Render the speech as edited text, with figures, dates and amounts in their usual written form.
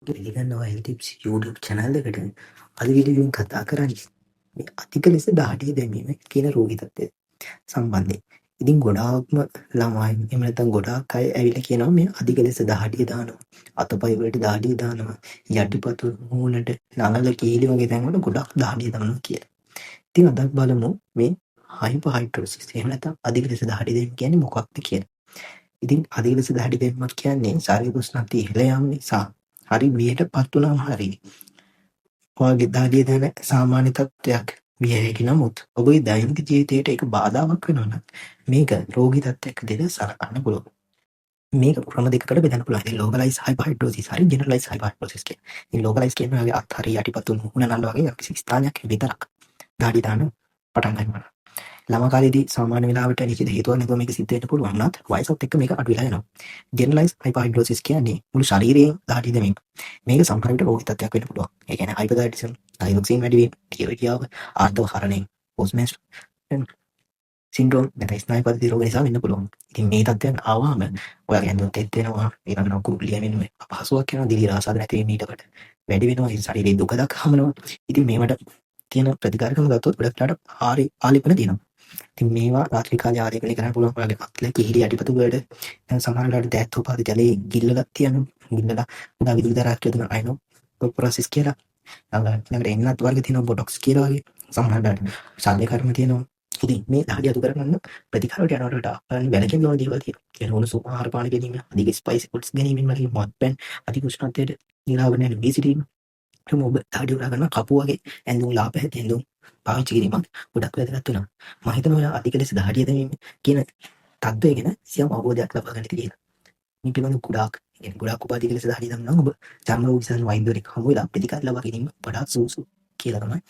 පිළිගන්නවා health tips YouTube channel එකට. අද වීඩියෝ එකෙන් කතා කරන්නේ මේ අධික ලෙස දහඩිය දැමීම කියන රෝගී තත්ත්වය සම්බන්ධයෙන්. ඉතින් ගොඩාක්ම ළමයි එහෙම නැත්නම් ගොඩාක් අය ඇවිල්ලා කියනවා මේ අධික ලෙස දහඩිය දානවා. අතපය වලට දහඩිය දානවා. යටිපතුල්, මූණට, නළල කීලි වගේ තැන් වල ගොඩක් දහඩිය දානවා කියලා. ඉතින් අදත් බලමු මේ හයිපර්හයිඩ්‍රොසිස් එහෙම නැත්නම් අධික ලෙස දහඩිය දැමීම කියන්නේ මොකක්ද කියලා. ඉතින් අධික ලෙස දහඩිය දැමීමක් කියන්නේ ශාරීරික උෂ්ණත්වය ඉහළ යාම නිසා හරි බියට පත් වුණාම හරි ඔයාගේ දහඩිය දැන සාමාන්‍ය තත්ත්වයක් විය හැකි. නමුත් ඔබගේ දෛනික ජීවිතයට ඒක බාධාවක් වෙනවා නම් මේක රෝගී තත්ත්වයක් විදිහට සලකන්න පුළුවන්. මේක ක්‍රම දෙකකට බෙදන්න පුළුවන්. ඉතින් ලෝකලයිස් හයිපර්හයිඩ්‍රොසිස් හරි ජෙනරලයිස් හයිපර්හයිඩ්‍රොසිස් කියලා. ඉතින් ලෝකලයිස් කියන්නේ ඔයාගේ අත් හරි යටිපතුල්, මුහුණ, නළල වගේ යම්කිසි ස්ථානයක් විතරක් දහඩිය දාන්න පටන් ගන්නවා. ළමා කාලේදී සාමාන්‍ය වෙලාවට නිශ්චිත හේතුවක් නැතුව මේක සිද්ධ වෙන්න පුළුවන් වුණත් වයසත් එක්ක මේක අඩු වෙලා යනවා. ජෙනරලයිස් හයිපර්හයිඩ්‍රොසිස් කියන්නේ මුළු ශරීරයෙන් දහඩිය දැමීම. මේක සමහර විට රෝගී තත්ත්වයක් වෙන්න පුළුවන්. ඒ කියන්නේ හයිපර්තයිරොයිඩිසම්, තයිරොක්සින් වැඩි වීම, ටියෝටියාව, ආර්තව හරණය, පෝස්ට් සින්ඩ්‍රෝම් නැත්නම් ස්නායු පද්ධති රෝග නිසා වෙන්න පුළුවන්. ඉතින් මේ තත්ත්වයන් ආවම ඔයාගේ ඇඳුම් තෙත් වෙනවා, ඊළඟට කුරුල්ලිය වෙනවා, අපහසුයක් වෙනවා, දිලීර ආසාද නැති වීම ඊටකට වැඩි වෙනවා, ඉතින් ශරීරයේ දුකක් හමනවා. ඉතින් මේවට තියෙන ප්‍රතිකාර ක්‍රම ගත්තොත් ගොඩක් වෙලාවට ආලේපන තියෙනවා. ඉතින් මේවා රාත්‍රී කාලේ ආලේපනය කරන්න පුළුවන් ඔයාගේ අත්ල, කිහිලි, යටිපතුල් වලට. දැන් සමහර වෙලාවට දෑත් උපාද ජලයේ ගිල්ලලා තියන්න, ගිල්ලලා උදා විදුලි දරාවක් යොදන අයනෝපොරොසිස් කියලා. ළඟට එන්නත් වර්ග තියෙනවා, බොටොක්ස් කියලා වගේ. සමහර වෙලාවට ශල්‍ය කර්ම තියෙනවා. ඉතින් මේ දහඩිය අඩු කරගන්න ප්‍රතිකාර වලට යනකොට වඩා බලන්න වැළකීම ඕන දේවල් තියෙනවා. ඒ කියන්නේ උණුසුම් ආහාර පාන ගැනීම, අධික ස්පයිසි ෆුඩ්ස් ගැනීමෙන් වගේ, මත්පැන්, අධික උෂ්ණත්වයට නිරාවරණය වී සිටීම. එහෙම ඔබ දහඩිය උරා ගන්න කපු වගේ ඇඳුම්, ලා පැහැති ඇඳුම් පාවිච්චි කිරීමත් ගොඩක් වැදගත් වෙනවා. මම හිතනවා ඔයා අධික ලෙස දහඩිය දැමීම කියන තත්ත්වය ගැන සියම් අවබෝධයක් ලබා ගන්න ඇති කියලා. මේ පිළිබඳව ගොඩාක්, ඒ කියන්නේ ගොඩාක් ඔබ අධික ලෙස දහඩිය දැමුණා නම් ඔබ චර්ම රෝග විශේෂඥ වෛද්‍යවරයෙක් හමු වෙලා ප්‍රතිකාර ලබා ගැනීම වඩා සුදුසු කියලා තමයි